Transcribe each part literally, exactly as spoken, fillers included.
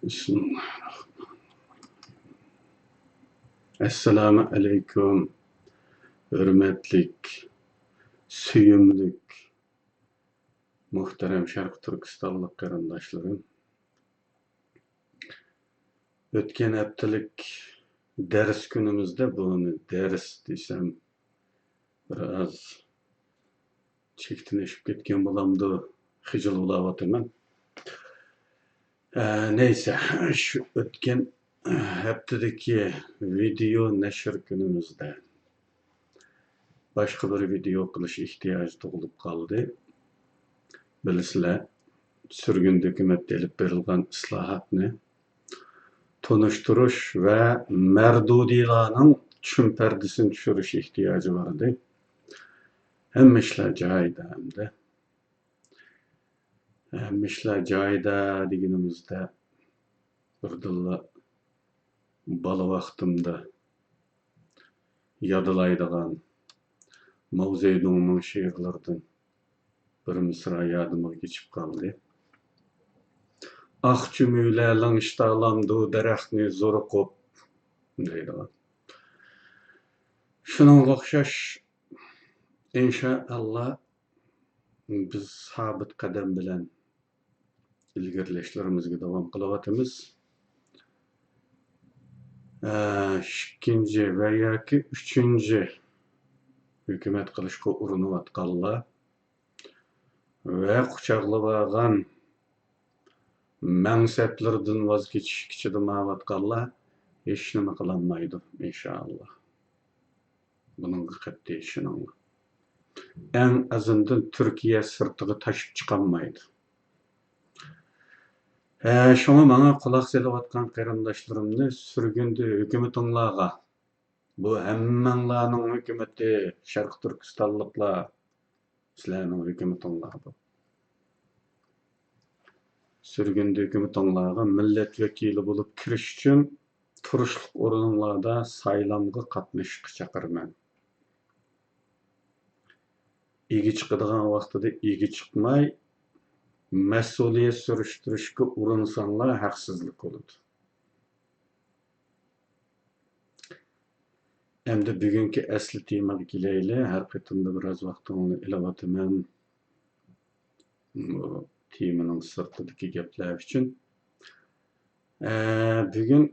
بىسمىللاھىررەھمانىررەھىم. ئەسسالامۇ ئەلەيكۇم، ھۆرمەتلىك، سۆيۈملۈك، مۇھتەرەم شەرقىي تۈركىستانلىق قېرىنداشلىرىم. ئۆتكەن ھەپتىلىك دەرس كۈنىمىزدە، بۇنى دەرس دېسەم، بىر ئاز چېكىتىنى ئېشىپ كەتكەن بولامدۇ، خىجىل بولاۋاتىمەن. ئە، نەيسە، شۇ ئۆتكەن ھەپتىدىكى ۋىدېئو نەشر كۈنىمىزدە باشقا بىر ۋىدېئو قىلىش ئېھتىياجى تۇغۇلۇپ قالدى. بىلىسىلەر، سۈرگۈندە ھۆكۈمەتتە ئېلىپ بېرىلغان ئىسلاھاتنى تونۇشتۇرۇش ۋە مەردۇدىلارنىڭ چۈشۈم پەردىسىنى چۈشۈرۈش ئېھتىياجى بار ئىدى. ھەممە ئىشلار جايىدا ئەمدى. ھەممە ئىشلار جايىدا دېگىنىمىزدە، بىردىنلا بالا ۋاقتىمدا يادلايدىغان ماۋزېدۇڭنىڭ شېئىرلىرىدىن بىر مىسرا يادىمغا كېچىپ قالدى. «ئاق چۈمۈلە لىڭشىتالامدۇ دەرەخنى زورۇقۇپ» دەيدىغان. شۇنىڭغا ئوخشاش، ئىنشائاللا، بىز سابىت قەدەم بىلەن ئىلگىرىلەشلىرىمىزگە داۋام قىلىۋاتىمىز. ئىككىنچى ۋە ياكى ئۈچىنچى ھۆكۈمەت قىلىشقا ئۇرۇنۇۋاتقانلار ۋە قۇچاقلىۋالغان مەنسەپلىرىدىن ۋاز كېچىشكە چىدىمايۋاتقانلار ھېچنېمە قىلالمايدۇ، ئىنشائاللا. بۇنىڭغا قەتئىي ئىشىنىڭلار. ئەڭ ئازىندىن تۈركىيە سىرتىغا تاشىپ چىقالمايدۇ. ھە، شۇڭا ماڭا قۇلاق سېلىۋاتقان قېرىنداشلىرىمنى سۈرگۈندە ھۆكۈمىتىڭلارغا، بۇ ھەممەڭلارنىڭ ھۆكۈمىتى، شەرقىي تۈركىستانلىقلار، سىلەرنىڭ ھۆكۈمىتىڭلار بۇ. سۈرگۈندە ھۆكۈمىتىڭلارغا مىللەت ۋەكىلى بولۇپ كىرىش ئۈچۈن تۇرۇشلۇق ئورنۇڭلاردا سايلامغا قاتنىشىشقا چاقىرىمەن. ئىگە چىقىدىغان ۋاقتىدا ئىگە چىقماي، مەسئۇلىيەت سۈرۈشتۈرۈشكە ئۇرۇنساڭلار ھەقسىزلىك بولىدۇ. ئەمدى بۈگۈنكى ئەسلى تېمىغا كېلەيلى. ھەر قېتىمدا بىراز ۋاقتىڭلارنى ئېلىۋاتىمەن بۇ تېمىنىڭ سىرتىدىكى گەپلەر ئۈچۈن. ئە، بۈگۈن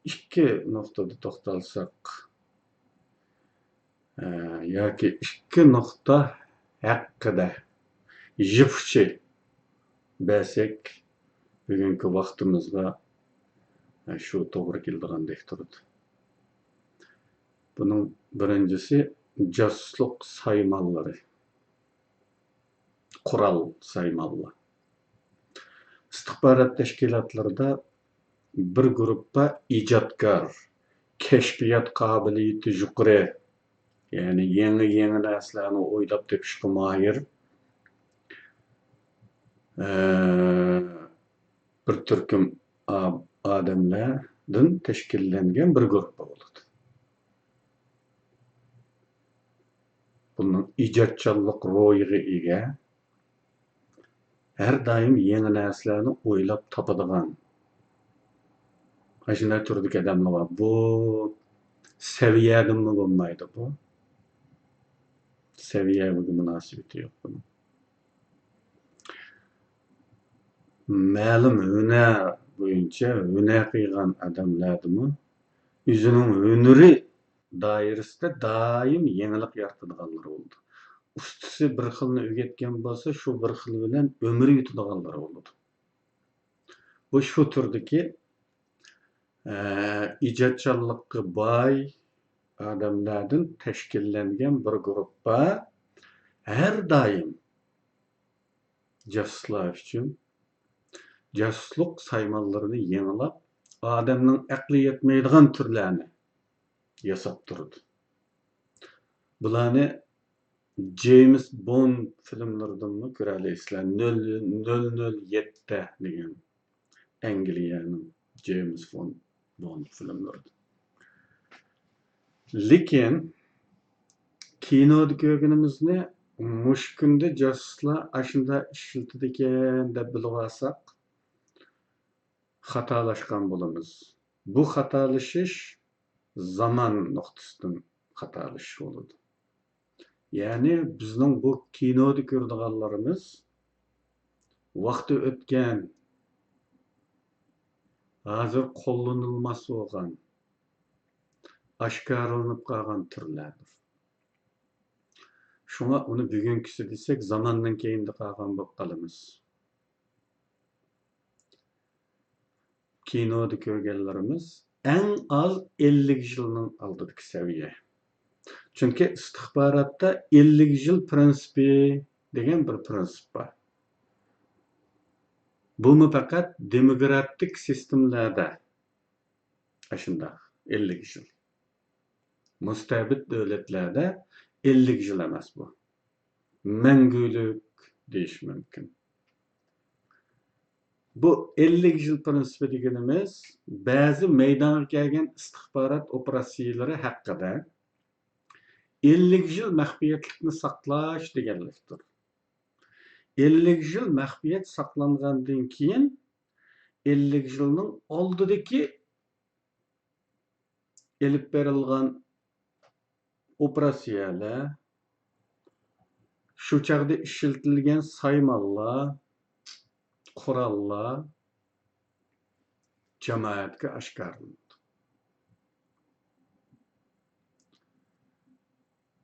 ئىككى نۇقتىدا توختالساق، ئە، ياكى ئىككى نۇقتا ھەققىدە يىپ ئۇچى بەرسەك، بۈگۈنكى ۋاقتىمىزغا، ئە، شۇ توغرا كېلىدىغاندەك تۇرىدۇ. بۇنىڭ بىرىنچىسى جاسۇسلۇق سايمانلىرى، قورال سايمانلار. ئىستىخبارات تەشكىلاتلىرىدا بىر گۇرۇپپا ئىجادكار، كەشپىيات قابىلىيىتى يۇقىرى، يەنى يېڭى، يېڭى نەرسىلەرنى ئويلاپ تېپىشقا ماھىر، ئە، بىر تۈركۈم ئا-، ئادەملەردىن تەشكىللەنگەن بىر گۇرۇپپا بولىدۇ. بۇنىڭ ئىجادچانلىق روھىغا ئىگە، ھەر دائىم يېڭى نەرسىلەرنى ئويلاپ تاپىدىغان، ئاشۇنداق تۈردىكى ئادەملەر بار. بۇ سەۋىيەدىنمۇ بولمايدۇ بۇ. سەۋىيەگە مۇناسىۋىتى يوق بۇنىڭ. مەلۇم ھۈنەر بويىچە ھۈنەر قىلغان ئادەملەردىمۇ ئۆزىنىڭ ھۈنىرى دائىرىسىدە دائىم يېڭىلىق يارىتىدىغانلار بولىدۇ. ئۇستىسى بىر خىلنى ئۆگەتكەن بولسا، شۇ بىر خىل بىلەن ئۆمۈر يۈتىدىغانلار بولىدۇ. بۇ شۇ تۈردىكى، ئە، ئىجادچانلىققا باي ئادەملەردىن تەشكىللەنگەن بىر گۇرۇپپا ھەر دائىم جاسۇسلار ئۈچۈن جاسۇسلۇق سايمانلىرىنى يېڭىلاپ، ئادەمنىڭ ئەقلى يەتمەيدىغان تۈرلەرنى ياساپ تۇرىدۇ. بۇلارنى جېيمس بوند فىلىملىرىدىنمۇ كۆرەلەيسىلەر. نۆل، نۆل نۆل يەتتە دېگەن ئەنگلىيەنىڭ جېيمس فون-، بوند فىلىملىرىدىن. لېكىن كىنودا كۆرگىنىمىزنى مۇشۇ كۈندە جاسۇسلار ئاشۇنداق ئىشلىتىدىكەن دەپ بىلىۋالساق، خاتالاشقان بولىمىز. بۇ خاتالىشىش زامان نۇقتىسىدىن خاتالىشىش بولىدۇ. يەنى بىزنىڭ بۇ كىنودا كۆرىدىغانلىرىمىز ۋاقتى ئۆتكەن، ھازىر قوللىنىلماس بولغان، ئاشكارىلىنىپ قالغان تۈرلەردۇر. شۇڭا ئۇنى بۈگۈنكىسى دېسەك، زاماندىن كېيىندە قالغان بولۇپ قالىمىز. كىنودا كۆرگەنلىرىمىز ئەڭ ئاز ئەللىك يىلنىڭ ئالدىدىكى سەۋىيە. چۈنكى ئىستىخباراتتا ئەللىك يىل پىرىنسىپى دېگەن بىر پىرىنسىپ بار. بۇمۇ پەقەت دېموكراتىك سىستېمىلاردا ئاشۇنداق ئەللىك يىل. مۇستەبىت دۆلەتلەردە ئەللىك يىل ئەمەس بۇ. مەڭگۈلۈك دېيىش مۇمكىن. بۇ ئەللىك يىل پىرىنسىپى دېگىنىمىز بەزى مەيدانغا كەلگەن ئىستىخبارات ئوپېراتسىيىلىرى ھەققىدە ئەللىك يىل مەخپىيەتلىكنى ساقلاش دېگەنلىكتۇر. ئەللىك يىل مەخپىيەت ساقلانغاندىن كېيىن، ئەللىك يىلنىڭ ئالدىدىكى ئېلىپ بېرىلغان ئوپېراتسىيەلەر، شۇ چاغدا ئىشلىتىلگەن سايمانلار، قوراللار جامائەتكە ئاشكارىلىنىدۇ.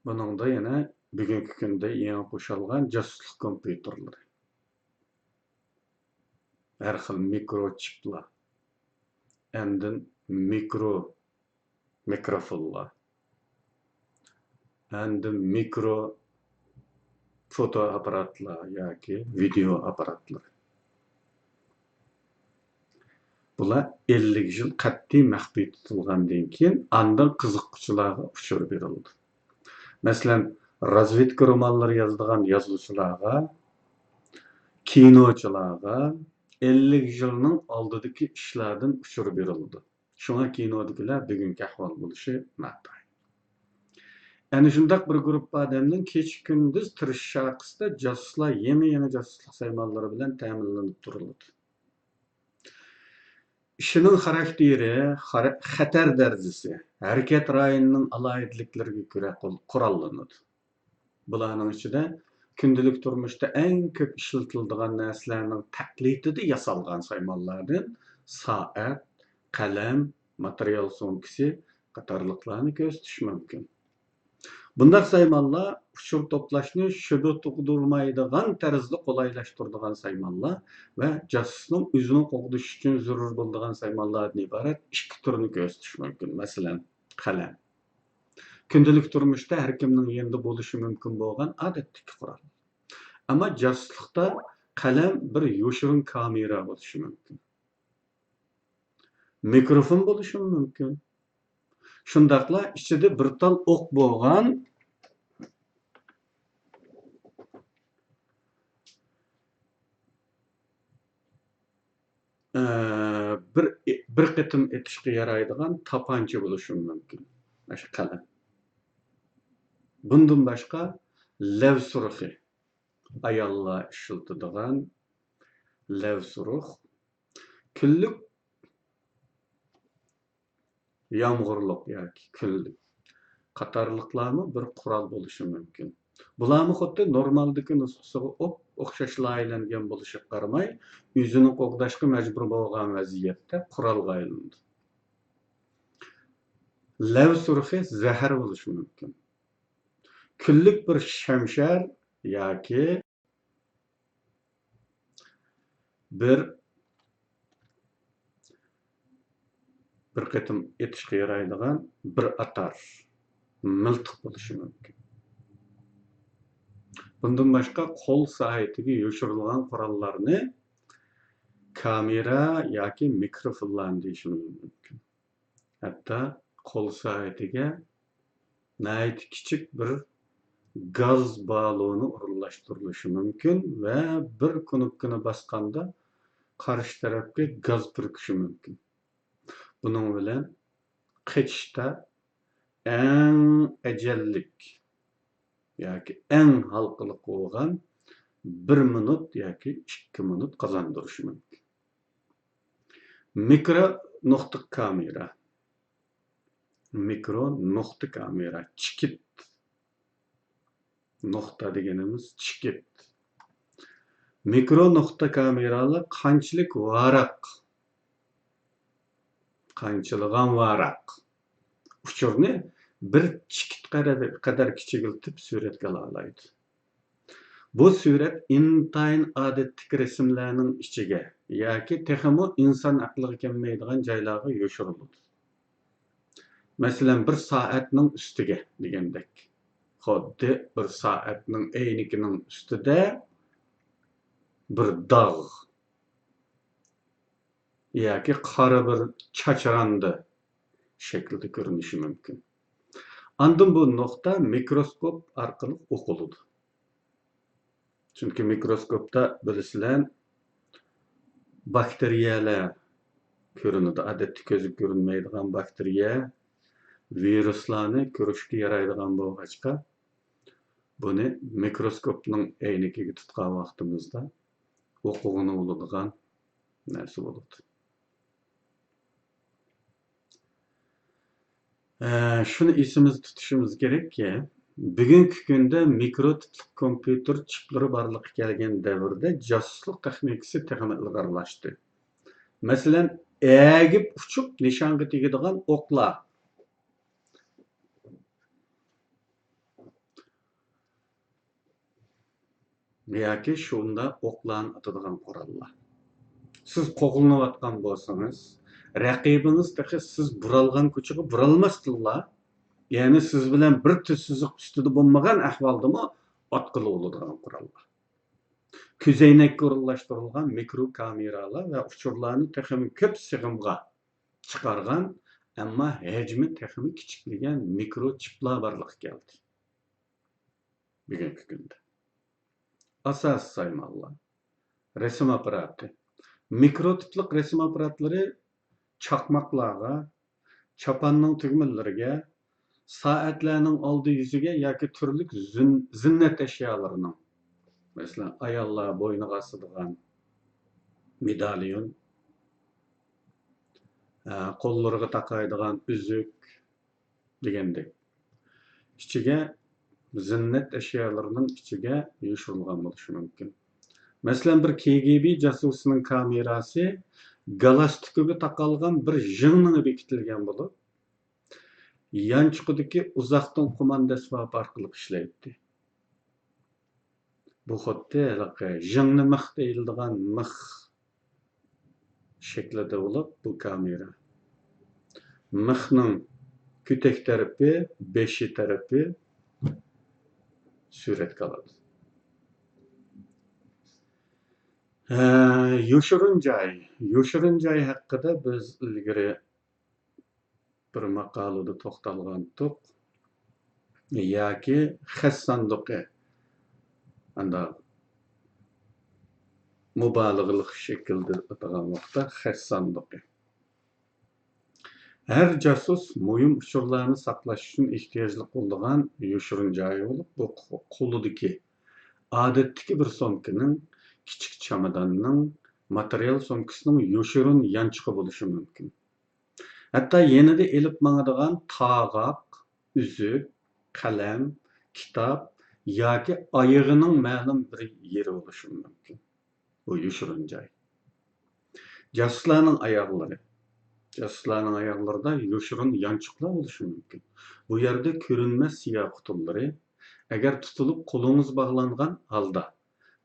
بۇنىڭدا يەنە بۈگۈنكى كۈندە يېڭى قوشۇلغان جاسۇسلۇق كومپيۇتېرلىرى، ھەر خىل مىكرو چىپلار، ئاندىن مىكرو مىكروفونلار، ئاندىن مىكرو فوتو ئاپپاراتلار ياكى ۋىدېئو ئاپپاراتلىرى. بۇلار ئەللىك يىل قەتئىي مەخپىي تۇتۇلغاندىن كېيىن، ئاندىن قىزىققۇچىلارغا ئۇچۇر بېرىلىدۇ. مەسىلەن، رازۋېدكا رومانلىرى يازىدىغان يازغۇچىلارغا، كىنوچىلارغا ئەللىك يىلنىڭ ئالدىدىكى ئىشلاردىن ئۇچۇر بېرىلىدۇ. شۇڭا كىنودىكىلەر بۈگۈنكى ئەھۋال بولۇشى ناتايىن. ئەنە شۇنداق بىر گۇرۇپپا ئادەمنىڭ كېچە-كۈندۈز تىرىشىش ئارقىسىدا جاسۇسلار يېڭى-يېڭى جاسۇسلۇق سايمانلىرى بىلەن تەمىنلىنىپ تۇرۇلىدۇ. ئىشىنىڭ خاراكتېرى، خارا-، خەتەر دەرىجىسى، ھەرىكەت رايونىنىڭ ئالاھىدىلىكلىرىگە كۆرە قول-، قوراللىنىدۇ. بۇلارنىڭ ئىچىدە كۈندىلىك تۇرمۇشتا ئەڭ كۆپ ئىشلىتىلىدىغان نەرسىلەرنىڭ تەقلىدىدە ياسالغان سايمانلاردىن سائەت، قەلەم، ماتېرىيال سومكىسى قاتارلىقلارنى كۆرسىتىش مۇمكىن. بۇنداق سايمانلار ئۇچۇر توپلاشنى شۈبھە تۇغدۇرمايدىغان تەرزدە قولايلاشتۇرىدىغان سايمانلار ۋە جاسۇسنىڭ ئۆزىنى قوغدىشى ئۈچۈن زۆرۈر بولىدىغان سايمانلاردىن ئىبارەت ئىككى تۈرنى كۆرسىتىش مۇمكىن. مەسىلەن، قەلەم. كۈندىلىك تۇرمۇشتا ھەر كىمنىڭ يېنىدا بولۇشى مۇمكىن بولغان ئادەتتىكى قورال. ئەمما جاسۇسلۇقتا قەلەم بىر يوشۇرۇن كامېرا بولۇشى مۇمكىن. مىكروفون بولۇشىمۇ مۇمكىن. شۇنداقلا ئىچىدە بىر تال ئوق بولغان، ئە، بىر، بىر قېتىم ئېتىشقا يارايدىغان تاپانچا بولۇشىمۇ مۇمكىن. مانا شۇ قەلەم. بۇندىن باشقا لەۋ سۇرۇخى، ئاياللار ئىشلىتىدىغان لەۋ سۇرۇخ، كۈنلۈك يامغۇرلۇق ياكى كۈنلۈك قاتارلىقلارمۇ بىر قورال بولۇشى مۇمكىن. بۇلارمۇ خۇددى نورمالدىكى نۇسخىسىغا ئوپ-ئوخشاش لايىھەلەنگەن بولۇشىغا قارىماي، ئۆزىنى قوغداشقا مەجبۇر بولغان ۋەزىيەتتە قورالغا ئايلىنىدۇ. لەۋ سۇرۇخى زەھەر بولۇشى مۇمكىن. كۈنلۈك بىر شەمشەر ياكى بىر، بىر قېتىم ئېتىشقا يارايدىغان بىر ئاتار مىلتىق بولۇشى مۇمكىن. بۇندىن باشقا، قول سائىتىگە يوشۇرۇلغان قوراللارنى كامېرا ياكى مىكروفونلارنى دېيىشىمىز مۇمكىن. ھەتتا قول سائىتىگە ناھايىتى كىچىك بىر گاز بالونى ئورۇنلاشتۇرۇلۇشى مۇمكىن ۋە بىر كۇنۇپكىنى باسقاندا قارشى تەرەپكە گاز پۈركۈشى مۇمكىن. بۇنىڭ بىلەن قېچىشتا ئەڭ ئەجەللىك ياكى ئەڭ ھالقىلىق بولغان بىر مىنۇت ياكى ئىككى مىنۇت قازاندۇرۇشى مۇمكىن. مىكرو نۇقتا كامېرا. مىكرو نۇقتا كامېرا. چېكىت. نۇقتا دېگىنىمىز چېكىت. مىكرو نۇقتا كامېرالار قانچىلىك ۋاراق، قانچىلىغان ۋاراق ئۇچۇرنى بىر چېكىت قەدەر، قەدەر كىچىكلىتىپ سۈرەتكە ئالالايدۇ. بۇ سۈرەت ئىنتايىن ئادەتتىكى رەسىملەرنىڭ ئىچىگە ياكى تېخىمۇ ئىنسان ئەقلىگە كەلمەيدىغان جايلارغا يوشۇرۇلىدۇ. مەسىلەن، بىر سائەتنىڭ ئۈستىگە دېگەندەك. خۇددى بىر سائەتنىڭ ئەينىكىنىڭ ئۈستىدە بىر داغ ياكى قارا بىر چاچراندى شەكلىدە كۆرۈنۈشى مۇمكىن. ئاندىن بۇ نۇقتا مىكروسكوپ ئارقىلىق ئوقۇلىدۇ. چۈنكى مىكروسكوپتا، بىلىسىلەر، باكتېرىيەلەر كۆرۈنىدۇ. ئادەتتە كۆزگە كۆرۈنمەيدىغان باكتېرىيە، ۋىرۇسلارنى كۆرۈشكە يارايدىغان بولغاچقا، بۇنى مىكروسكوپنىڭ ئەينىكىگە تۇتقان ۋاقتىمىزدا ئوقۇغىلى بولىدىغان نەرسە بولىدۇ. ئە، شۇنى ئېسىمىزدە تۇتۇشىمىز كېرەككى، بۈگۈنكى كۈندە مىكرو تىپلىق كومپيۇتېر چىپلىرى بارلىققا كەلگەن دەۋردە جاسۇسلۇق تېخنىكىسى تېخىمۇ ئىلغارلاشتى. مەسىلەن، ئەگىپ ئۇچۇپ نىشانغا تېگىدىغان ئوقلار ياكى شۇنداق ئوقلارنى ئاتىدىغان قوراللار. سىز قوغلىنىۋاتقان بولسىڭىز، رەقىبىڭىز تېخى سىز بۇرالغان كوچىغا بۇرالماستىنلا، يەنى سىز بىلەن بىر تۈز سىزىق ئۈستىدە بولمىغان ئەھۋالدىمۇ ئاتقىلى بولىدىغان قوراللار. كۆزەينەككە ئورۇنلاشتۇرۇلغان مىكرو كامېرالار ۋە ئۇچۇرلارنى تېخىمۇ كۆپ سىغىمغا چىقارغان، ئەمما ھەجمى تېخىمۇ كىچىكلىگەن مىكرو چىپلار بارلىققا كەلدى. بۈگۈنكى كۈندە ئاساسىي سايمانلار: رەسىم ئاپپاراتى. مىكرو تىپلىق رەسىم ئاپپاراتلىرى چاقماقلارغا، چاپاننىڭ تۈگمىلىرىگە، سائەتلەرنىڭ ئالدى يۈزىگە ياكى تۈرلۈك زىن-، زىننەت ئەشيالىرىنىڭ، مەسىلەن، ئاياللار بوينىغا ئاسىدىغان مېداليون، ئە، قوللىرىغا تاقايدىغان ئۈزۈك، دېگەندەك، ئىچىگە، زىننەت ئەشيالىرىنىڭ ئىچىگە يوشۇرۇلغان بولۇشى مۇمكىن. مەسىلەن، بىر كېگېبې جاسۇسىنىڭ كامېراسى گالاستۇكىغا تاقالغان بىر ژىڭنىڭى بېكىتىلگەن بولۇپ، يانچۇقىدىكى ئۇزاقتىن قوماندا ئەسۋابى ئارقىلىق ئىشلەيتتى. بۇ خۇددى ھېلىقى ژىڭنە مىخ دېيىلىدىغان مىخ شەكلىدە بولۇپ، بۇ كامېرا مىخنىڭ كۆتەك تەرىپى، بېشى تەرىپى سۈرەتكە ئالىدۇ. ھە، يوشۇرۇن جاي. يوشۇرۇن جاي ھەققىدە بىز ئىلگىرى بىر ماقالىدا توختالغانتۇق. ياكى خەت ساندۇقى. ئانداق مۇبالىغىلىق شەكىلدە ئاتىغان ۋاقىتتا خەت ساندۇقى. ھەر جاسۇس مۇھىم ئۇچۇرلارنى ساقلاش ئۈچۈن ئېھتىياجلىق بولىدىغان يوشۇرۇن جايى بولۇپ، بۇ قو-، قولىدىكى، ئادەتتىكى بىر سومكىنىڭ، كىچىك چاماداننىڭ، ماتېرىيال سومكىسىنىڭ يوشۇرۇن يانچۇقى بولۇشى مۇمكىن. ھەتتا يېنىدا ئېلىپ ماڭىدىغان تاغاق، ئۈزۈك، قەلەم، كىتاب ياكى ئايىغىنىڭ مەلۇم بىر يېرى بولۇشى مۇمكىن. بۇ يوشۇرۇن جاي. جاسۇسلارنىڭ ئاياغلىرى. جاسۇسلارنىڭ ئاياغلىرىدا يوشۇرۇن يانچۇقلار بولۇشى مۇمكىن. بۇ يەردە كۆرۈنمەس سىياھ قۇتۇلىرى. ئەگەر تۇتۇلۇپ قولىڭىز باغلانغان ھالدا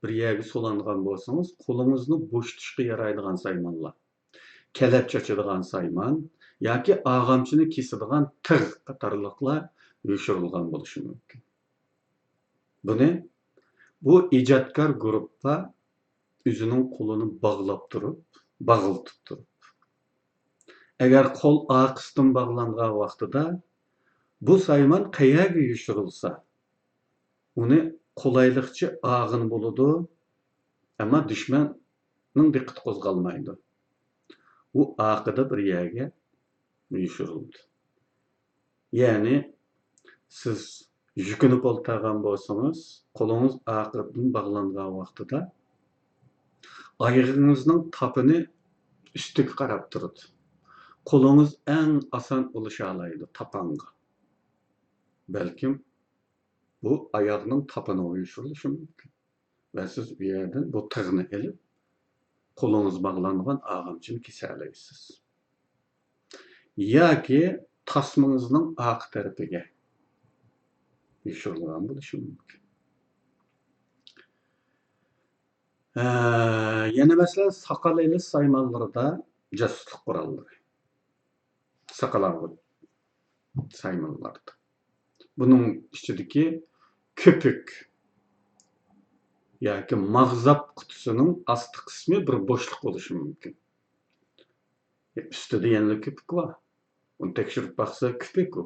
بىر يەرگە سولانغان بولسىڭىز، قولىڭىزنى بوشىتىشقا يارايدىغان سايمانلار. كەلەپ چاچىدىغان سايمان ياكى ئاغامچىنى كېسىدىغان تىغ قاتارلىقلار يوشۇرۇلغان بولۇشى مۇمكىن. بۇنى بۇ ئىجادكار گۇرۇپپا ئۆزىنىڭ قولىنى باغلاپ تۇرۇپ، باغلىتىپ تۇرۇپ. ئەگەر قول ئارقىسىدىن باغلانغان ۋاقتىدا بۇ سايمان قەيەرگە يوشۇرۇلسا، ئۇنى قولايلىقچە ئاغىنى بولىدۇ، ئەمما دۈشمەننىڭ دىققىتى قوزغالمايدۇ. ئۇ ئارقىدا بىر يەرگە يوشۇرۇلىدۇ. يەنى سىز يۈكۈنۈپ ئولتۇرغان بولسىڭىز، قولىڭىز ئارقىدىن باغلانغان ۋاقتىدا ئايىغىڭىزنىڭ تاپىنى ئۈستىگە قاراپ تۇرىدۇ. قولىڭىز ئەڭ ئاسان ئۇلىشالايدۇ تاپانغا. بەلكىم بۇ ئاياغنىڭ تاپىنىغا يوشۇرۇلۇشى مۇمكىن. ۋە سىز ئۇ يەردىن بۇ تىغنى ئېلىپ، قولىڭىز باغلانغان ئاغامچىنى كېسەلەيسىز. ياكى تاسمىڭىزنىڭ ئارقا تەرىپىگە يوشۇرۇلغان بولۇشى مۇمكىن. ھە، يەنە مەسىلەن، ساقال ئېلىش سايمانلىرىدا جاسۇسلۇق قوراللىرى. ساقال ئالغۇچ سايمانلاردا. بۇنىڭ ئىچىدىكى كۆپۈك ياكى ماغزاپ قۇتىسىنىڭ ئاستى قىسمى بىر بوشلۇق بولۇشى مۇمكىن. ئۈستىدە يەنىلا كۆپۈك بار. ئۇنى تەكشۈرۈپ باقسا، كۆپۈك ئۇ.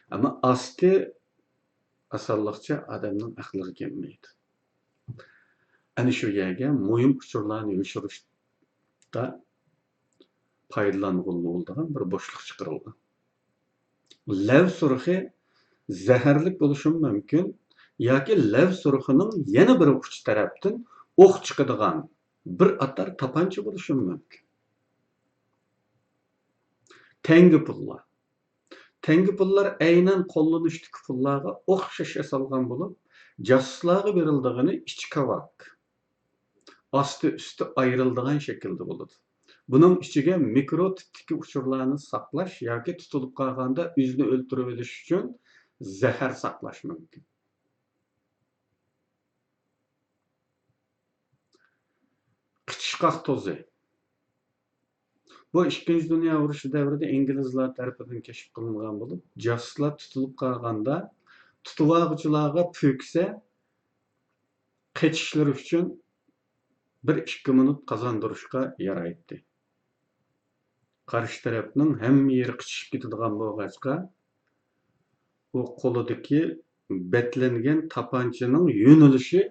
ئەمما ئاستى ئاسانلىقچە ئادەمنىڭ ئەقلىگە كەلمەيدۇ. ئەنە شۇ يەرگە مۇھىم ئۇچۇرلارنى يوشۇرۇشتا پايدىلانغىلى بولىدىغان بىر بوشلۇق چىقىرىلغان. لەۋ سۇرۇخى زەھەرلىك بولۇشىمۇ مۇمكىن ياكى لەۋ سۇرۇخىنىڭ يەنە بىر ئۇچى تەرەپتىن ئوق چىقىدىغان بىر ئاتار تاپانچا بولۇشىمۇ مۇمكىن. تەڭگە پۇللار. تەڭگە پۇللار ئەينەن قوللىنىشتىكى پۇللارغا ئوخشاش ياسالغان بولۇپ، جاسۇسلارغا بېرىلىدىغىنى ئىچى كاۋاك، ئاستى ئۈستى ئايرىلىدىغان شەكىلدە بولىدۇ. بۇنىڭ ئىچىگە مىكرو تىپتىكى ئۇچۇرلارنى ساقلاش ياكى تۇتۇلۇپ قالغاندا ئۆزىنى ئۆلتۈرۈۋېلىش ئۈچۈن زەھەر ساقلاش مۇمكىن. قىچىشقاق توزى. بۇ ئىككىنچى دۇنيا ئۇرۇشى دەۋرىدە ئىنگلىزلار تەرىپىدىن كەشىپ قىلىنغان بولۇپ، جاسۇسلار تۇتۇلۇپ قالغاندا تۇتۇۋالغۇچىلارغا پۈكسە، قېچىشلىرى ئۈچۈن بىر ئىككى مىنۇت قازاندۇرۇشقا يارايتتى. قارشى تەرەپنىڭ ھەممە يېرى قىچىشىپ كېتىدىغان بولغاچقا، ئۇ قولىدىكى بەتلەنگەن تاپانچىنىڭ يۆنىلىشى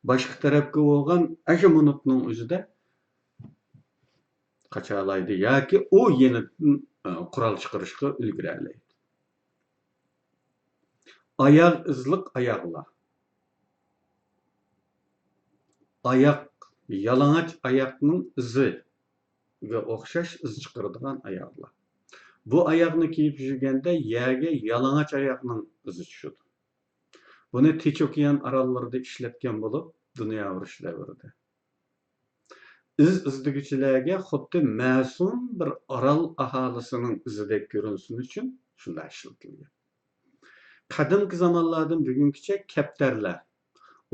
باشقا تەرەپكە بولغان ئاشۇ مىنۇتنىڭ ئۆزىدە قاچالايدۇ ياكى ئۇ يېنىدىن، ئە، قورال چىقىرىشقا ئۈلگۈرەلەيدۇ. ئاياغ ئىزلىق ئاياغلار. ئاياق، يالىڭاچ ئاياقنىڭ ئىزىگە ئوخشاش ئىز چىقىرىدىغان ئاياغلار. بۇ ئاياغنى كىيىپ يۈرگەندە يەرگە يالىڭاچ ئاياقنىڭ ئىزى چۈشىدۇ. بۇنى تىنچ ئوكيان ئاراللىرىدا ئىشلەتكەن بولۇپ، دۇنيا ئۇرۇشى دەۋرىدە. ئىز ئىزدىگۈچىلەرگە خۇددى مەسۇم بىر ئارال ئاھالىسىنىڭ ئىزىدەك كۆرۈنسۇن ئۈچۈن شۇنداق ئىشلىتىلگەن. قەدىمكى زامانلاردىن بۈگۈنگىچە كەپتەرلەر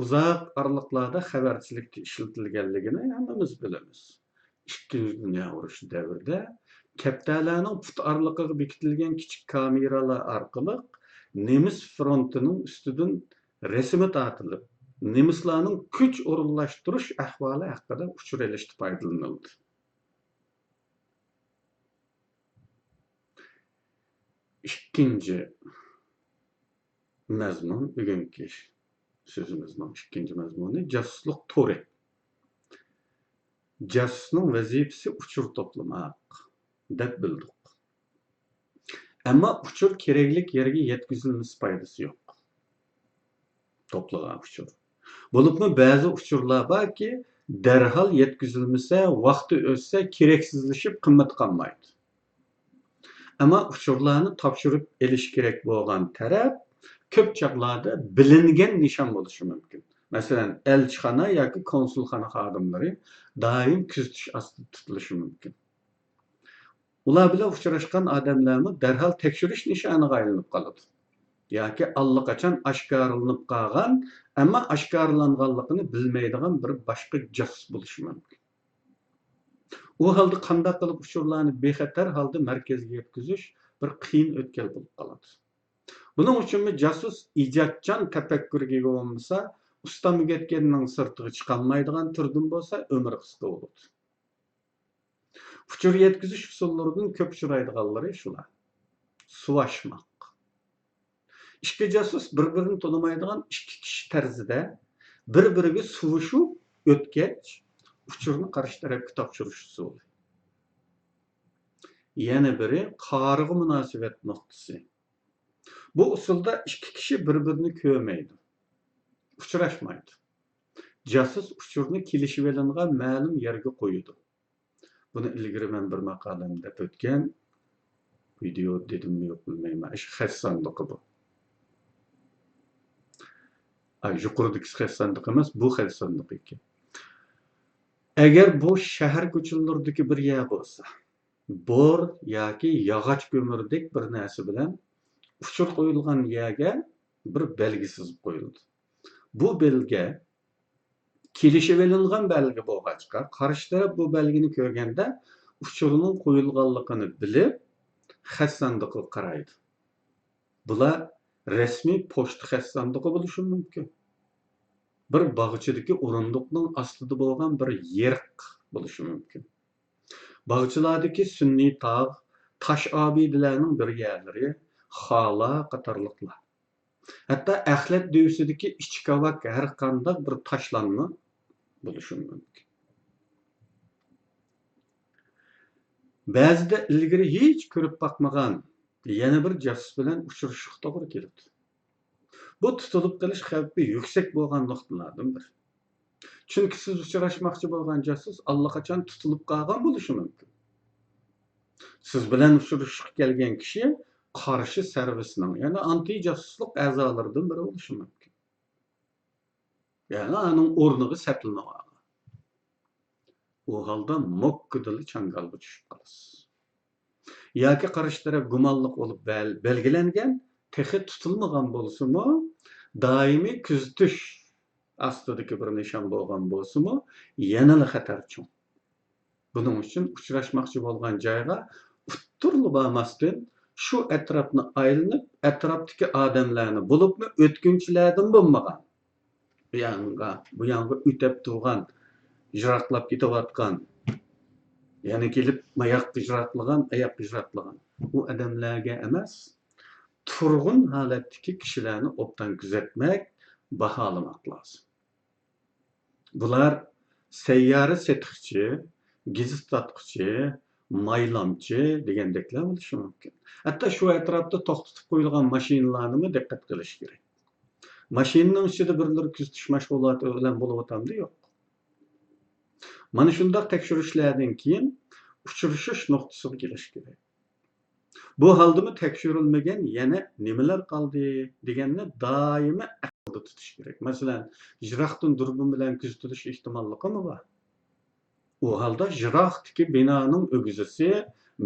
ئۇزاق ئارىلىقلاردا خەۋەرچىلىكتە ئىشلىتىلگەنلىكىنى ھەممىمىز بىلىمىز. ئىككىنچى دۇنيا ئۇرۇشى دەۋرىدە كەپتەرلەرنىڭ پۇت ئارىلىقىغا بېكىتىلگەن كىچىك كامېرالار ئارقىلىق نېمىس فرونتىنىڭ ئۈستىدىن رەسىمى تارتىلىپ، نېمىسلارنىڭ كۈچ ئورۇنلاشتۇرۇش ئەھۋالى ھەققىدە ئۇچۇر ئېلىشتا پايدىلىنىلدى. ئىككىنچى مەزمۇن، بۈگۈنكى سۆزىمىزنىڭ ئىككىنچى مەزمۇنى جاسۇسلۇق تورى. جاسۇسنىڭ ۋەزىپىسى ئۇچۇر توپلىماق دەپ بىلدۇق. ئەمما ئۇچۇر كېرەكلىك يەرگە يەتكۈزۈلمىسە پايدىسى يوق. توپلىغان ئۇچۇر. بولۇپمۇ بەزى ئۇچۇرلار باركى، دەرھال يەتكۈزۈلمىسە، ۋاقتى ئۆتسە، كېرەكسىزلىشىپ قىممىتى قالمايدۇ. ئەمما ئۇچۇرلارنى تاپشۇرۇپ ئېلىش كېرەك بولغان تەرەپ كۆپ چاغلاردا بىلىنگەن نىشان بولۇشى مۇمكىن. مەسىلەن، ئەلچىخانا ياكى كونسۇلخانا خادىملىرى دائىم كۆزىتىش ئاستىدا تۇتۇلۇشى مۇمكىن. ئۇلار بىلەن ئۇچراشقان ئادەملەرمۇ دەرھال تەكشۈرۈش نىشانىغا ئايلىنىپ قالىدۇ. ياكى ئاللىقاچان ئاشكارىلىنىپ قالغان، ئەمما ئاشكارىلانغانلىقىنى بىلمەيدىغان بىر باشقا جاسۇس بولۇشى مۇمكىن. ئۇ ھالدا قانداق قىلىپ ئۇچۇرلارنى بىخەتەر ھالدا مەركەزگە يەتكۈزۈش بىر قىيىن ئۆتكەل بولۇپ قالىدۇ. بۇنىڭ ئۈچۈنمۇ جاسۇس ئىجادچان تەپەككۇرغا ئىگە بولمىسا، ئۇستا مۈگەتكەننىڭ سىرتىغا چىقالمايدىغان تۈردىن بولسا، ئۆمرى قىسقا بولىدۇ. ئۇچۇر يەتكۈزۈش ئۇسۇللىرىدىن كۆپ ئۇچرايدىغانلىرى شۇلار. سۇۋاشماق. ئىككى جاسۇس بىر-بىرىنى تونۇمايدىغان ئىككى كىشى تەرزىدە بىر-بىرىگە سۇۋۇشۇپ ئۆتكەچ، ئۇچۇرنى قارشى تەرەپكە تاپشۇرۇش ئۇسۇلى. يەنە بىرى قارىغۇ مۇناسىۋەت نۇقتىسى. بۇ ئۇسۇلدا ئىككى كىشى بىر-بىرىنى كۆرمەيدۇ، ئۇچراشمايدۇ. جاسۇس ئۇچۇرنى كېلىشىۋېلىنغان مەلۇم يەرگە قويىدۇ. بۇنى ئىلگىرى مەن بىر ماقالەمدە ئۆتكەن، ۋىدېئو دېدىممۇ يوق بىلمەيمەن. ئاشۇ خەت ساندۇقى بۇ. ئاي، يۇقىرىدىكى خەت ساندۇقى ئەمەس، بۇ خەت ساندۇقى ئىكەن. ئەگەر بۇ شەھەر كوچىلىرىدىكى بىر يەر بولسا، بور ياكى ياغاچ كۆمۈردەك بىر نەرسە بىلەن ئۇچۇر قويۇلغان يەرگە بىر بەلگە سىزىپ قويۇلىدۇ. بۇ بەلگە كېلىشىۋېلىنغان بەلگە بولغاچقا، قارشى تەرەپ بۇ بەلگىنى كۆرگەندە ئۇچۇرنىڭ قويۇلغانلىقىنى بىلىپ، خەت ساندۇقىغا قارايدۇ. بۇلار رەسمىي پوچتا خەت ساندۇقى بولۇشى مۇمكىن. بىر باغچىدىكى ئورۇندۇقنىڭ ئاستىدا بولغان بىر يېرىق بولۇشى مۇمكىن. باغچىلاردىكى سۈنئىي تاغ، تاش ئابىدىلەرنىڭ بىر يەرلىرى، خالا قاتارلىقلار. ھەتتا ئەخلەت دۆۋىسىدىكى ئىچى كاۋاك ھەر قانداق بىر تاشلانما بولۇشى مۇمكىن. بەزىدە ئىلگىرى ھېچ كۆرۈپ باقمىغان يەنە بىر جاسۇس بىلەن ئۇچرىشىشقا توغرا كېلىدۇ. بۇ تۇتۇلۇپ قېلىش خەۋپى يۈكسەك بولغان نۇقتىلاردىن بىرى. چۈنكى سىز ئۇچراشماقچى بولغان جاسۇس ئاللىقاچان تۇتۇلۇپ قالغان بولۇشى مۇمكىن. سىز بىلەن ئۇچرىشىشقا كەلگەن كىشى قارشى سېرۋىسنىڭ، يەنى ئانتى جاسۇسلۇق ئەزالىرىدىن بىرى بولۇشى مۇمكىن. يەنى ئانىڭ ئورنىغا سەپلىنىۋالغان. ئۇ ھالدا موككىدىلا چاڭگالغا چۈشۈپ قالىسىز. ياكى قارشى تەرەپ گۇمانلىق بولۇپ بەل-، بەلگىلەنگەن، تېخى تۇتۇلمىغان بولسىمۇ، دائىمىي كۆزىتىش ئاستىدىكى بىر نىشان بولغان بولسىمۇ، يەنىلا خەتەر چوڭ. بۇنىڭ ئۈچۈن ئۇچراشماقچى بولغان جايغا ئۇتتۇرلا بارماستىن، شۇ ئەتراپنى ئايلىنىپ، ئەتراپتىكى ئادەملەرنى، بولۇپمۇ ئۆتكۈنچىلەردىن بولمىغان، بۇ يانغا، بۇ يانغا ئۆتۈپ تۇرغان، يىراقلاپ كېتىۋاتقان، يەنە كېلىپ ماياققا يىراقلىغان، ئاياققا يىراقلىغان، ئۇ ئادەملەرگە ئەمەس، تۇرغۇن ھالەتتىكى كىشىلەرنى ئوبدان كۆزەتمەك، باھالىماق لازىم. بۇلار سەييارە سېتىقچى، گېزىت تارتقۇچى، مايلامچى دېگەندەكلەر بولۇشى مۇمكىن. ھەتتا شۇ ئەتراپتا توختىتىپ قويۇلغان ماشىنىلارنىمۇ دىققەت قىلىش كېرەك. ماشىنىنىڭ ئىچىدە بىرلىرى كۆزىتىش مەشغۇلاتى بىلەن بولۇۋاتامدۇ؟ يوق. مانا شۇنداق تەكشۈرۈشلەردىن كېيىن ئۇچرىشىش نۇقتىسىغا كېلىش كېرەك. بۇ ھالدىمۇ تەكشۈرۈلمىگەن يەنە نېمىلەر قالدى دېگەننى دائىما ئەقىلدە تۇتۇش كېرەك. مەسىلەن، يىراقتىن دۇربۇن بىلەن كۆزىتىلىش ئېھتىماللىقىمۇ بار. ئۇ ھالدا يىراقتىكى بىنانىڭ ئۆگزىسى،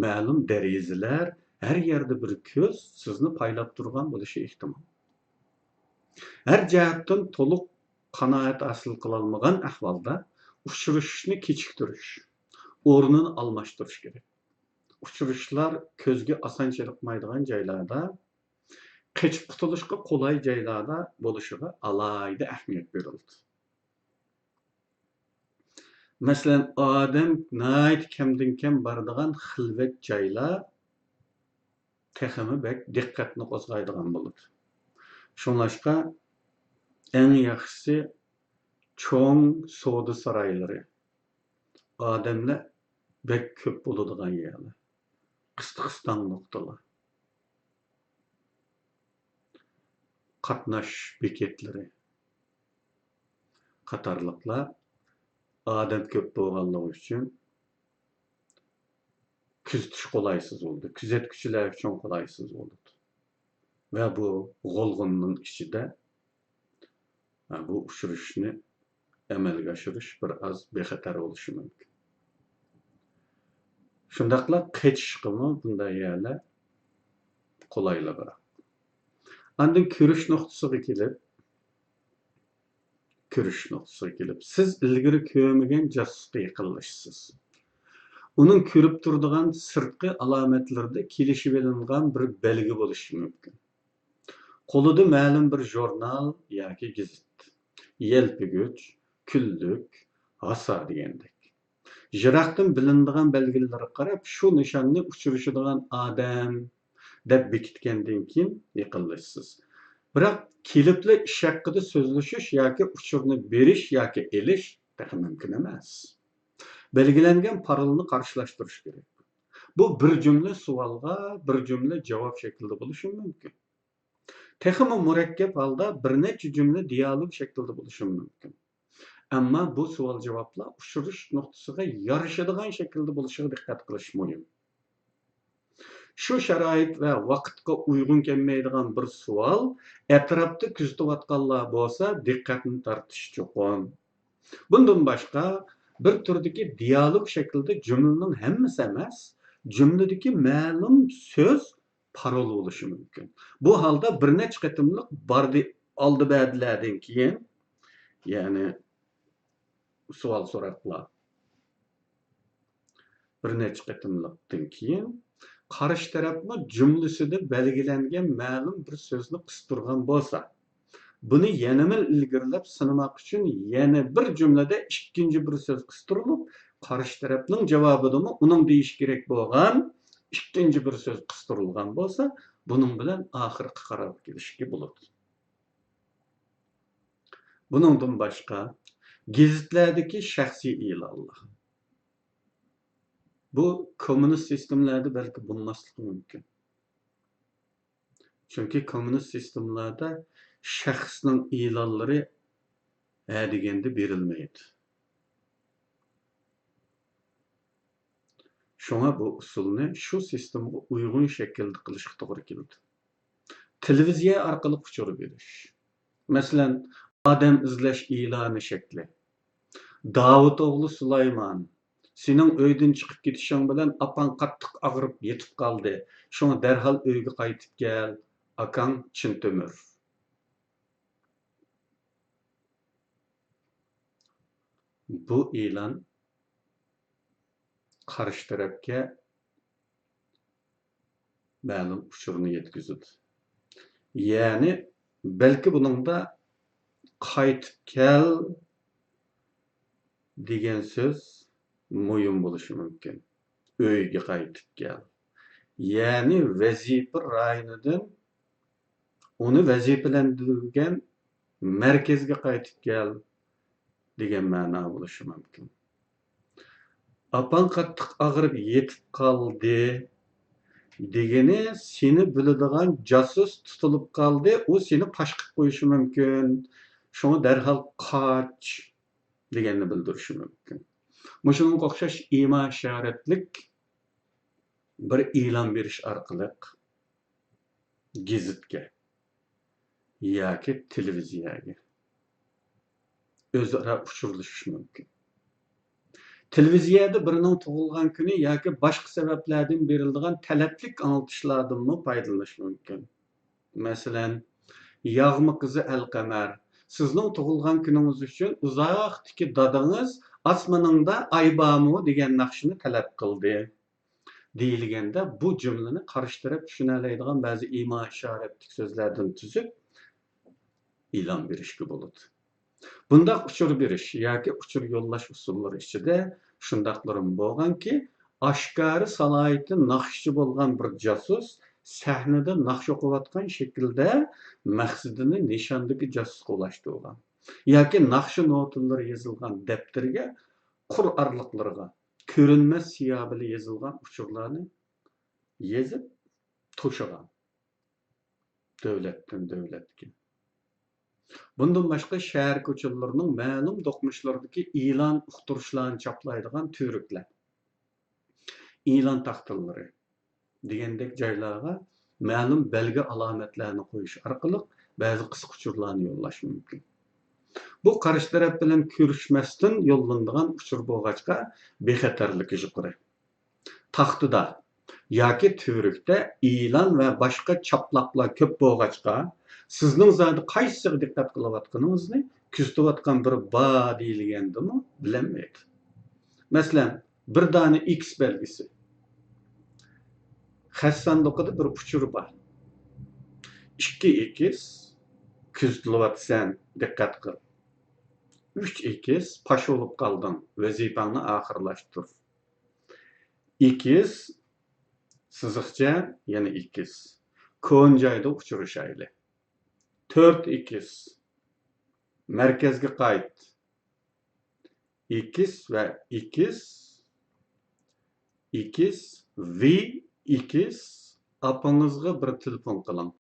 مەلۇم دېرىزىلەر، ھەر يەردە بىر كۆز سىزنى پايلاپ تۇرغان بولۇشى ئېھتىمال. ھەر جەھەتتىن تولۇق قانائەت ھاسىل قىلالمىغان ئەھۋالدا ئۇچرىشىشنى كېچىكتۈرۈش، ئورنىنى ئالماشتۇرۇش كېرەك. ئۇچرىشىشلار كۆزگە ئاسان چېلىقمايدىغان جايلاردا، قېچىپ قۇتۇلۇشقا قولاي جايلاردا بولۇشىغا ئالاھىدە ئەھمىيەت بېرىلىدۇ. مەسىلەن، ئادەم ناھايىتى كەمدىن كەم بارىدىغان خىلۋەت جايلار تېخىمۇ بەك دىققەتنى قوزغايدىغان بولىدۇ. شۇڭلاشقا، ئەڭ ياخشىسى چوڭ سودا سارايلىرى، ئادەملەر بەك كۆپ بولىدىغان يەرلەر، قىستىق-قىستاڭ نۇقتىلار، قاتناش بېكەتلىرى قاتارلىقلار ئادەم كۆپ بولغانلىقى ئۈچۈن كۆزىتىش قولايسىز بولىدۇ، كۆزەتكۈچىلەر ئۈچۈن قولايسىز بولىدۇ. ۋە بۇ غولغۇننىڭ ئىچىدە، ھە، بۇ ئۇچرىشىشنى ئەمەلگە ئاشۇرۇش بىر ئاز بىخەتەر بولۇشى مۇمكىن. شۇنداقلا قېچىشقىمۇ بۇنداق يەرلەر قولايلىقراق. ئاندىن كۆرۈش نۇقتىسىغا كېلىپ، كۆرۈش نۇقتىسىغا كېلىپ، سىز ئىلگىرى كۆرمىگەن جاسۇسقا يېقىنلىشىسىز. ئۇنىڭ كۆرۈپ تۇرىدىغان سىرتقى ئالامەتلىرىدە كېلىشىۋېلىنغان بىر بەلگە بولۇشى مۇمكىن. قولىدا مەلۇم بىر ژۇرنال ياكى گېزىت، يەلپۈگۈچ، كۈنلۈك، ھاسا دېگەندەك. يىراقتىن بىلىنىدىغان بەلگىلەرگە قاراپ، شۇ نىشاننى ئۇچرىشىدىغان ئادەم دەپ بېكىتكەندىن كېيىن يېقىنلىشىسىز. بىراق، كېلىپلا ئىش ھەققىدە سۆزلىشىش ياكى ئۇچۇرنى بېرىش ياكى ئېلىش تېخى مۇمكىن ئەمەس. بەلگىلەنگەن پارولنى قارشىلاشتۇرۇش كېرەك. بۇ بىر جۈملە سوئالغا بىر جۈملە جاۋاب شەكلىدە بولۇشى مۇمكىن. تېخىمۇ مۇرەككەپ ھالدا بىر نەچچە جۈملە دىيالوگ شەكلىدە بولۇشى مۇمكىن. ئەمما بۇ سوئال-جاۋابلار ئۇچرىشىش نۇقتىسىغا يارىشىدىغان شەكىلدە بولۇشىغا دىققەت قىلىش مۇھىم. شۇ شارائىت ۋە ۋاقىتقا ئۇيغۇن كەلمەيدىغان بىر سوئال ئەتراپتا كۆزىتىۋاتقانلار بولسا دىققەتنى تارتىشى چوقۇم. بۇندىن باشقا، بىر تۈردىكى دىيالوگ شەكلىدە جۈملىنىڭ ھەممىسى ئەمەس، جۈملىدىكى مەلۇم سۆز پارول بولۇشى مۇمكىن. بۇ ھالدا بىر نەچچە قېتىملىق باردى، ئالدى بەردىلەردىن كېيىن، يەنى سوئال سوراقلار بىر نەچچە قېتىملىقتىن كېيىن، قارشى تەرەپمۇ جۈملىسىدە بەلگىلەنگەن مەلۇم بىر سۆزنى قىستۇرغان بولسا، بۇنى يەنىمۇ ئىلگىرىلەپ سىنىماق ئۈچۈن يەنە بىر جۈملىدە ئىككىنچى بىر سۆز قىستۇرۇلۇپ، قارشى تەرەپنىڭ جاۋابىدىمۇ ئۇنىڭ دېيىشى كېرەك بولغان ئىككىنچى بىر سۆز قىستۇرۇلغان بولسا، بۇنىڭ بىلەن ئاخىرقى قارارغا كېلىشكە بولىدۇ. بۇنىڭدىن باشقا، گېزىتلەردىكى شەخسىي ئېلانلار. بۇ كوممۇنىست سىستېمىلاردا بەلكى بولماسلىقى مۇمكىن. چۈنكى كوممۇنىست سىستېمىلاردا شەخسنىڭ ئېلانلىرى ھە دېگەندە بېرىلمەيدۇ. شۇڭا بۇ ئۇسۇلنى شۇ سىستېمىغا ئۇيغۇن شەكىلدە قىلىشقا توغرا كېلىدۇ. تېلېۋىزىيە ئارقىلىق ئۇچۇر بېرىش. مەسىلەن، ئادەم ئىزدەش ئېلانى شەكلى. داۋۇت ئوغلى سۇلايمان، سېنىڭ ئۆيدىن چىقىپ كېتىشىڭ بىلەن ئاپاڭ قاتتىق ئاغرىپ يېتىپ قالدى. شۇڭا دەرھال ئۆيگە قايتىپ كەل. ئاكاڭ چىن تۆمۈر. بۇ ئېلان قارشى تەرەپكە مەلۇم ئۇچۇرنى يەتكۈزىدۇ. يەنى، بەلكى بۇنىڭدا «قايتىپ كەل» دېگەن سۆز مۇھىم بولۇشى مۇمكىن. «ئۆيگە قايتىپ كەل». يەنى ۋەزىپە رايونىدىن ئۇنى ۋەزىپىلەندۈرگەن مەركەزگە قايتىپ كەل دېگەن مەنا بولۇشى مۇمكىن. ئاپاڭ قاتتىق ئاغرىپ يېتىپ قالدى دېگىنى سېنى بىلىدىغان جاسۇس تۇتۇلۇپ قالدى، ئۇ سېنى پاش قىلىپ قويۇشى مۇمكىن. شۇڭا دەرھال قاچ دېگەننى بىلدۈرۈشى مۇمكىن. مۇشۇنىڭغا ئوخشاش ئىما ئىشارەتلىك بىر ئېلان بېرىش ئارقىلىق گېزىتكە ياكى تېلېۋىزىيەگە ئۆزئارا ئۇچۇرلىشىش مۇمكىن. تېلېۋىزىيەدە بىرىنىڭ تۇغۇلغان كۈنى ياكى باشقا سەۋەبلەردىن بېرىلىدىغان تەلەپلىك ئاڭلىتىشلاردىنمۇ پايدىلىنىش مۇمكىن. مەسىلەن، ياغما قىزى ئەلقەمەر، سىزنىڭ تۇغۇلغان كۈنىڭىز ئۈچۈن ئۇزاقتىكى دادىڭىز «ئاسمىنىڭدا ئاي بارمۇ؟» دېگەن ناخشىنى تەلەپ قىلدى. دېيىلگەندە، بۇ جۈملىنى قارشى تەرەپ چۈشىنەلەيدىغان بەزى ئىما ئىشارەتلىك سۆزلەردىن تۈزۈپ ئېلان بېرىشكە بولىدۇ. بۇنداق ئۇچۇر بېرىش ياكى ئۇچۇر يوللاش ئۇسۇللىرى ئىچىدە شۇنداقلىرىمۇ بولغانكى، ئاشكارا سالاھىيىتى ناخشىچى بولغان بىر جاسۇس سەھنىدە ناخشا ئوقۇۋاتقان شەكىلدە مەقسىتىنى نىشاندىكى جاسۇسقا ئۇلاشتۇرغان ياكى ناخشا نوتىلىرى يېزىلغان دەپتەرگە قۇر ئارىلىقلىرىغا كۆرۈنمەس سىياھ بىلەن يېزىلغان ئۇچۇرلارنى يېزىپ توشۇغان. دۆلەتتىن دۆلەتكە. بۇندىن باشقا، شەھەر كوچىلىرىنىڭ مەلۇم دوقمۇشلىرىدىكى ئېلان ئۇقتۇرۇشلارنى چاپلايدىغان تۈۋرۈكلەر، ئېلان تاختىلىرى دېگەندەك جايلارغا مەلۇم بەلگە ئالامەتلەرنى قويۇش ئارقىلىق بەزى قىسقا ئۇچۇرلارنى يوللاش مۇمكىن. بۇ قارشى تەرەپ بىلەن كۆرۈشمەستىن يوللىنىدىغان ئۇچۇر بولغاچقا، بىخەتەرلىكى يۇقىرى. تاختىدا ياكى تۈۋرۈكتە ئېلان ۋە باشقا چاپلاقلار كۆپ بولغاچقا، سىزنىڭ زادى قايسىسىغا دىققەت قىلىۋاتقىنىڭىزنى كۆزىتىۋاتقان بىرى بار دېيىلگەندىمۇ بىلەلمەيدۇ. مەسىلەن، بىر دانە ئىكس بەلگىسى. خەت ساندۇقىدا بىر ئۇچۇر بار. ئىككى ئىكس، كۆزىتىۋاتىسەن، دىققەت قىل. ئۈچ ئىكس، پاش بولۇپ قالدىڭ، ۋەزىپەڭنى ئاخىرلاشتۇر. ئىكس، سىزىقچە، يەنە ئىكس. كونا جايدا ئۇچرىشايلى. تۆت ئىكس، مەركەزگە قايت. ئىكس ۋە ئىكس، ئىكس ۋى ئىكس، ئاپىڭىزغا بىر تېلېفون قىلىڭ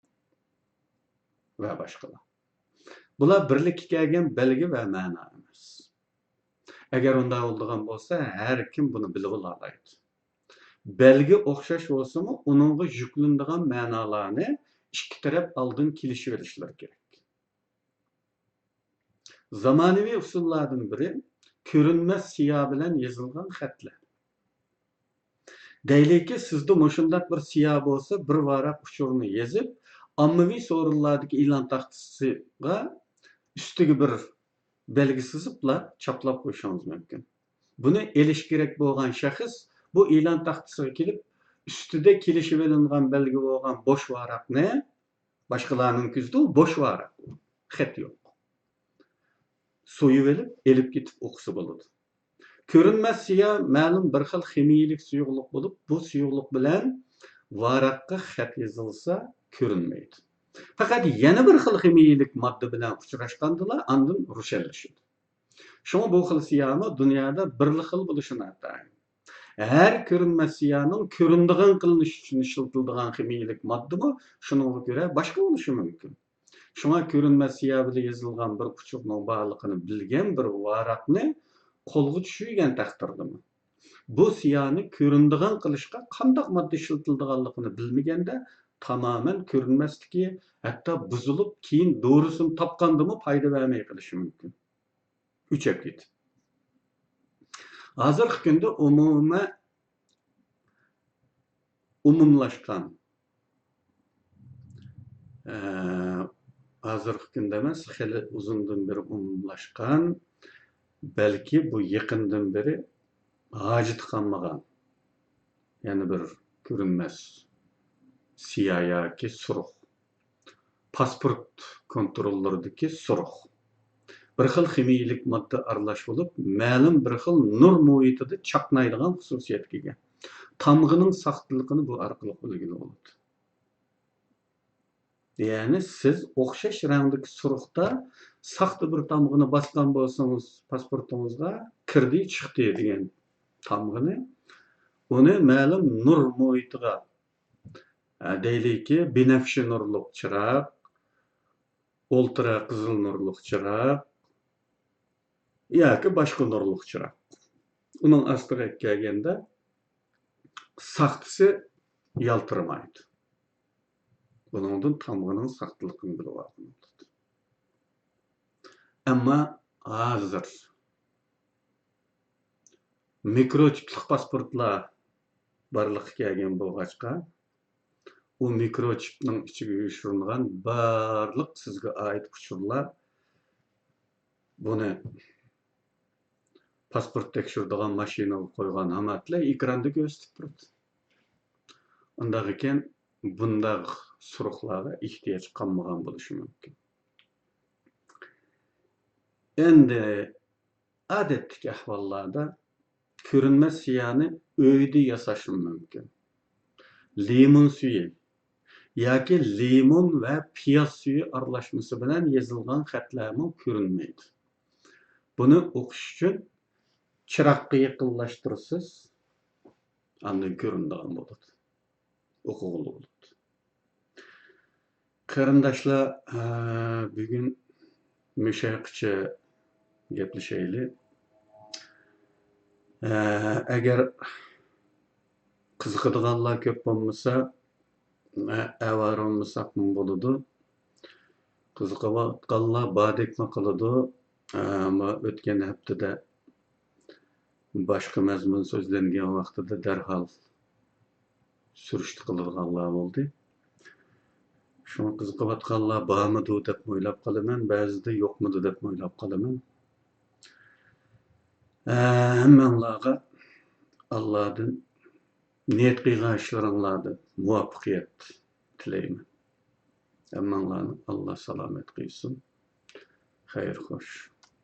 ۋە باشقىلار. بۇلار بىرلىككە كەلگەن بەلگە ۋە مەنا ئەمەس. ئەگەر ئۇنداق بولىدىغان بولسا، ھەر كىم بۇنى بىلىۋالالايدۇ. بەلگە ئوخشاش بولسىمۇ، ئۇنىڭغا يۈكلىنىدىغان مەنالارنى ئىككى تەرەپ ئالدىن كېلىشىۋېلىشلىرى كېرەك. زامانىۋى ئۇسۇللاردىن بىرى كۆرۈنمەس سىيا بىلەن يېزىلغان خەتلەر. دەيلىكى، سىزدە مۇشۇنداق بىر سىيا بولسا، بىر ۋاراق ئۇچۇرنى يېزىپ، ئاممىۋى سورۇنلاردىكى ئېلان تاختىسىغا ئۈستىگە بىر بەلگە سىزىپلا چاپلاپ قويۇشىڭىز مۇمكىن. بۇنى ئېلىش كېرەك بولغان شەخس بۇ ئېلان تاختىسىغا كېلىپ، ئۈستىدە كېلىشىۋېلىنغان بەلگە بولغان بوش ۋاراقنى، باشقىلارنىڭ كۆزىدە ئۇ بوش ۋاراق، خەت يوق. سويۇۋېلىپ، ئېلىپ كېتىپ ئوقۇسا بولىدۇ. كۆرۈنمەس سىيا مەلۇم بىر خىل خىمىيىلىك سۇيۇقلۇق بولۇپ، بۇ سۇيۇقلۇق بىلەن ۋاراققا خەت يېزىلسا كۆرۈنمەيدۇ. پەقەت يەنە بىر خىل خىمىيىلىك ماددا بىلەن ئۇچراشقاندىلا ئاندىن روشەنلىشىدۇ. شۇڭا بۇ خىل سىيامۇ دۇنيادا بىرلا خىل بولۇشى ناتايىن. ھەر كۆرۈنمەس سىيانىڭ كۆرۈنىدىغان قىلىنىش ئۈچۈن ئىشلىتىلىدىغان خىمىيىلىك ماددىمۇ شۇنىڭغا كۆرە باشقا بولۇشى مۇمكىن. شۇڭا كۆرۈنمەس سىيا بىلەن يېزىلغان بىر ئۇچۇرنىڭ بارلىقىنى بىلگەن بىر ۋاراقنى قولغا چۈشۈرگەن تەقدىردىمۇ، بۇ سىيانى كۆرۈنىدىغان قىلىشقا قانداق ماددا ئىشلىتىلىدىغانلىقىنى بىلمىگەندە، تامامەن كۆرۈنمەسلىكى، ھەتتا بۇزۇلۇپ، كېيىن دورىسىنى تاپقاندىمۇ پايدا بەرمەي قېلىشى مۇمكىن. ئۆچەپ كېتىپ. ھازىرقى كۈندە ئومۇمە-، ئومۇملاشقان، ئە، ھازىرقى كۈندە ئەمەس، خېلى ئۇزۇندىن بېرى ئومۇملاشقان، بەلكى بۇ يېقىندىن بېرى ھاجىتى قالمىغان يەنە بىر كۆرۈنمەس سىيا ياكى سۇرۇق. پاسپورت كونتروللىرىدىكى سۇرۇق. بىر خىل خىمىيىلىك ماددا ئارىلاش بولۇپ، مەلۇم بىر خىل نۇر مۇھىتىدا چاقنايدىغان خۇسۇسىيەتكە ئىگە. تامغىنىڭ ساختىلىقىنى بۇ ئارقىلىق بىلگىلى بولىدۇ. يەنى سىز ئوخشاش رەڭدىكى سۇرۇقتا ساختا بىر تامغىنى باسقان بولسىڭىز، پاسپورتىڭىزغا كىردى، چىقتى دېگەن تامغىنى، ئۇنى مەلۇم نۇر مۇھىتىغا، ئە، دەيلىكى، بىنەپشە نۇرلۇق چىراغ، ئولترا قىزىل نۇرلۇق چىراغ ياكى باشقا نۇرلۇق چىراغ. ئۇنىڭ ئاستىغا كەلگەندە ساختىسى يالتىرىمايدۇ. بۇنىڭدىن تامغىنىڭ ساختىلىقىنى بىلىۋالغىلى بولىدۇ. ئەمما ھازىر مىكروچىپلىق پاسپورتلار بارلىققا كەلگەن بولغاچقا، ئۇ مىكروچىپنىڭ ئىچىگە يوشۇرۇنغان بارلىق سىزگە ئائىت ئۇچۇرلار، بۇنى پاسپورت تەكشۈرىدىغان ماشىنىغا قويغان ھاماتلا ئېكراندا كۆرسىتىپ تۇرىدۇ. ئۇنداق ئىكەن، بۇنداق سۇرۇقلارغا ئېھتىياج قالمىغان بولۇشى مۇمكىن. ئەمدى ئادەتتىكى ئەھۋاللاردا كۆرۈنمەس سىيانى ئۆيدە ياساشمۇ مۇمكىن. لىمون سۈيى ياكى لىمون ۋە پىياز سۈيى ئارىلاشمىسى بىلەن يېزىلغان خەتلەرمۇ كۆرۈنمەيدۇ. بۇنى ئوقۇش ئۈچۈن چىراغقا يېقىنلاشتۇرىسىز، ئاندىن كۆرۈنىدىغان بولىدۇ. ئوقۇغىلى بولىدۇ. قېرىنداشلار، ئە، بۈگۈن مۇشۇ ھەققىچە گەپلىشەيلى. ئە، ئەگەر قىزىقىدىغانلار كۆپ بولمىسا، ئە، ئاۋارە بولمىساقمۇ بولىدۇ. قىزىقىۋاتقانلار باردەكمۇ قىلىدۇ. ئە، ئەمما ئۆتكەن ھەپتىدە باشقا مەزمۇن سۆزلەنگەن ۋاقتىدا دەرھال سۈرۈشتە قىلىدىغانلار بولدى. شۇڭا قىزىقىۋاتقانلار بارمىدۇ دەپمۇ ئويلاپ قالىمەن، بەزىدە يوقمىدۇ دەپمۇ ئويلاپ قالىمەن. ئە، ھەممەڭلارغا ئاللادىن نىيەت قىلغان ئىشلىرىڭلاردا مۇۋەپپەقىيەت تىلەيمەن. ھەممەڭلارنى ئاللا سالامەت قىلسۇن. خەير خوش.